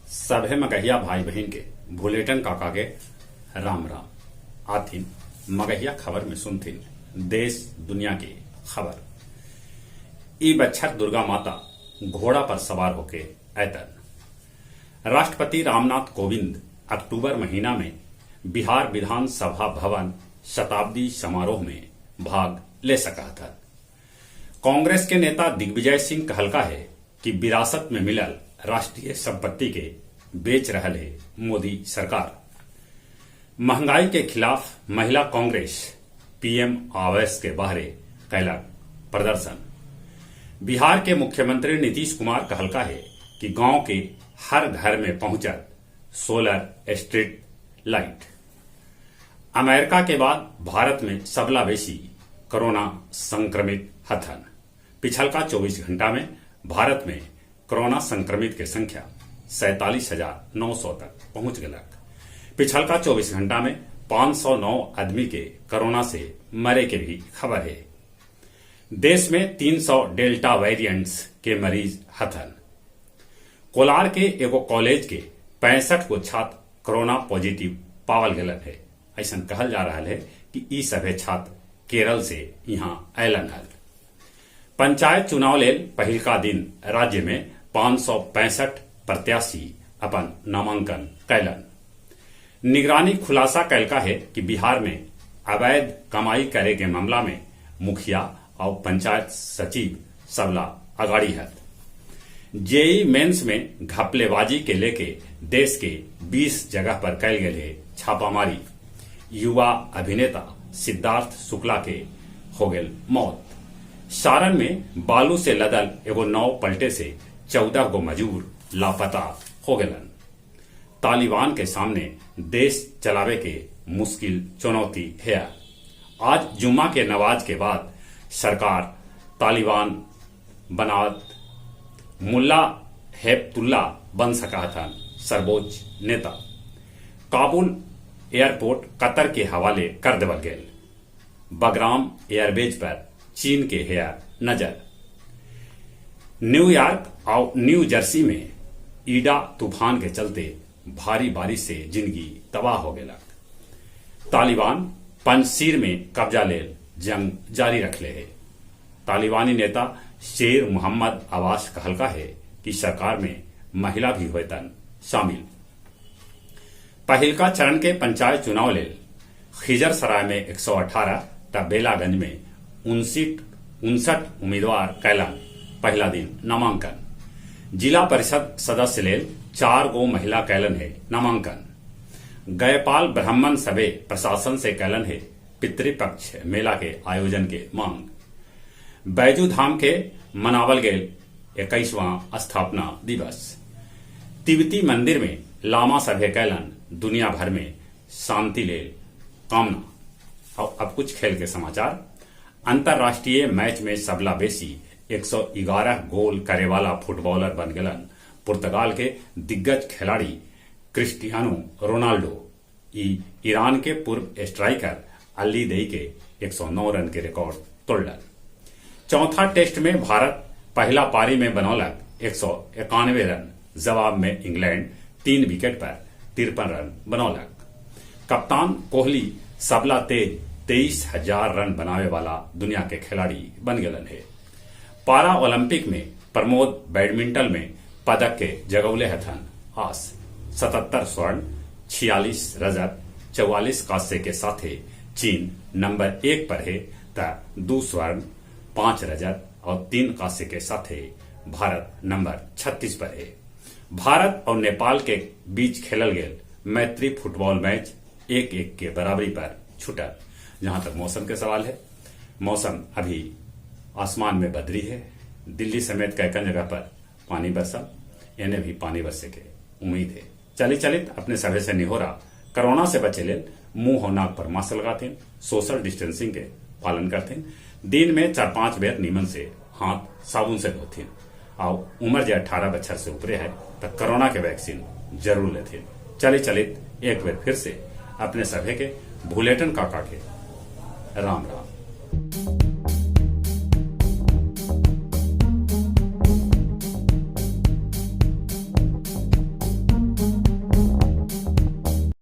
सभे मगहिया भाई बहिन के भुलेटन काका के राम राम। आथिन मगहिया खबर में सुनथिन देश दुनिया के खबर। ई बच्छर दुर्गा माता घोड़ा पर सवार होके ऐतन। राष्ट्रपति रामनाथ कोविंद अक्टूबर महीना में बिहार विधानसभा भवन शताब्दी समारोह में भाग ले सकहथन। कांग्रेस के नेता दिग्विजय सिंह कहलका है कि विरासत में मिलल राष्ट्रीय संपत्ति के बेच रहल है मोदी सरकार। महंगाई के खिलाफ महिला कांग्रेस पीएम आवास के बाहरे कैलक प्रदर्शन। बिहार के मुख्यमंत्री नीतीश कुमार कहलका है कि गांव के हर घर में पहुंचत सोलर स्ट्रीट लाइट। अमेरिका के बाद भारत में सबला बेसी कोरोना संक्रमित हथन। पिछलका 24 घंटा में भारत में कोरोना संक्रमित के संख्या 47,900 तक पहुंच गलक। पिछलका 24 घंटा में 509 आदमी के कोरोना से मरे के भी खबर है। देश में 300 डेल्टा वेरिएंट्स के मरीज हथन। कोलार के एगो कॉलेज के 65 गो छात्र कोरोना पॉजिटिव पावल गलन है। ऐसा कहल जा रहा है कि ई सभे छात्र केरल से यहाँ अयलन हल। पंचायत चुनाव लेल पहिलका दिन राज्य में 565 प्रत्याशी अपन नामांकन कैलन। निगरानी खुलासा कैलका है कि बिहार में अवैध कमाई करे के मामला में मुखिया और पंचायत सचिव सबला अगाड़ी हत। जेई मेंस में घपलेबाजी के लेके देश के 20 जगह पर कैल गेल है छापामारी। युवा अभिनेता सिद्धार्थ शुक्ला के हो गेल मौत। सारण में बालू से लदल एगो नाव पलटे से 14 गो मजूर लापता हो गेलन। तालिबान के सामने देश चलावे के मुश्किल चुनौती है। आज जुम्मा के नमाज के बाद सरकार तालिबान बनात मुल्ला हेपतुल्ला बन सका था सर्वोच्च नेता। काबुल एयरपोर्ट कतर के हवाले कर देवल गेल। बगराम एयरबेज पर चीन के है नजर। न्यूयॉर्क और न्यू जर्सी में ईडा तूफान के चलते भारी बारिश से जिंदगी तबाह हो गेलक। तालिबान पंजशीर में कब्जा लेल जंग जारी रखले है। तालिबानी नेता शेर मोहम्मद अब्बास कहलका है कि सरकार में महिला भी होतन शामिल। पहिलका चरण के पंचायत चुनाव लेल खिजरसराय में 118 त बेलागंज में 59 उम्मीदवार कैलन पहला दिन नामांकन। जिला परिषद सदस्य लेल 4 गो महिला कैलन है नामांकन। गयपाल ब्राह्मण सभे प्रशासन से कैलन है पितृपक्ष मेला के आयोजन के मांग। बैजू धाम के मनावल गेल 21वां स्थापना दिवस। तिब्बती मंदिर में लामा सभे कैलन दुनिया भर में शांति लेल कामना। और अब कुछ खेल के समाचार। अंतर्राष्ट्रीय मैच में सबला बेसी 111 गोल करे वाला फुटबॉलर बन गलन पुर्तगाल के दिग्गज खिलाड़ी क्रिस्टियानो रोनाल्डो। ई ईरान के पूर्व स्ट्राइकर अली दई के 109 रन के रिकॉर्ड तोड़लन। चौथा टेस्ट में भारत पहला पारी में बनौलक 191 रन। जवाब में इंग्लैंड 3 विकेट पर 53 रन बनौलक। कप्तान कोहली सबला तेज 23,000 रन बनावे वाला दुनिया के खिलाड़ी बन गलन है। पारा ओलंपिक में प्रमोद बैडमिंटन में पदक के जगौले हथन आस। 77 स्वर्ण, 46 रजत, 44 कांस्य के साथे चीन नंबर 1 पर है त 2 स्वर्ण, 5 रजत और 3 कांस्य के साथे भारत नंबर 36 पर है। भारत और नेपाल के बीच खेलल गेल मैत्री फुटबॉल मैच 1-1 के बराबरी पर छूटल। जहां तक मौसम के सवाल है, मौसम अभी आसमान में बदरी है। दिल्ली समेत कई जगह पर पानी बरसा, इन्हें भी पानी बरसे के उम्मीद है। चली चलित अपने सभे से निहोरा, कोरोना से बचे लेल मुंह और नाक पर मास्क लगाते, सोशल डिस्टेंसिंग के पालन करते, दिन में 4-5 बेर नीमन से हाथ साबुन से धोथिन और उम्र जो 18 बछर से ऊपरे है तो कोरोना के वैक्सीन जरूर लेथिन। चली चलित एक बेर फिर से अपने सभे के भुलेटन काका के राम राम।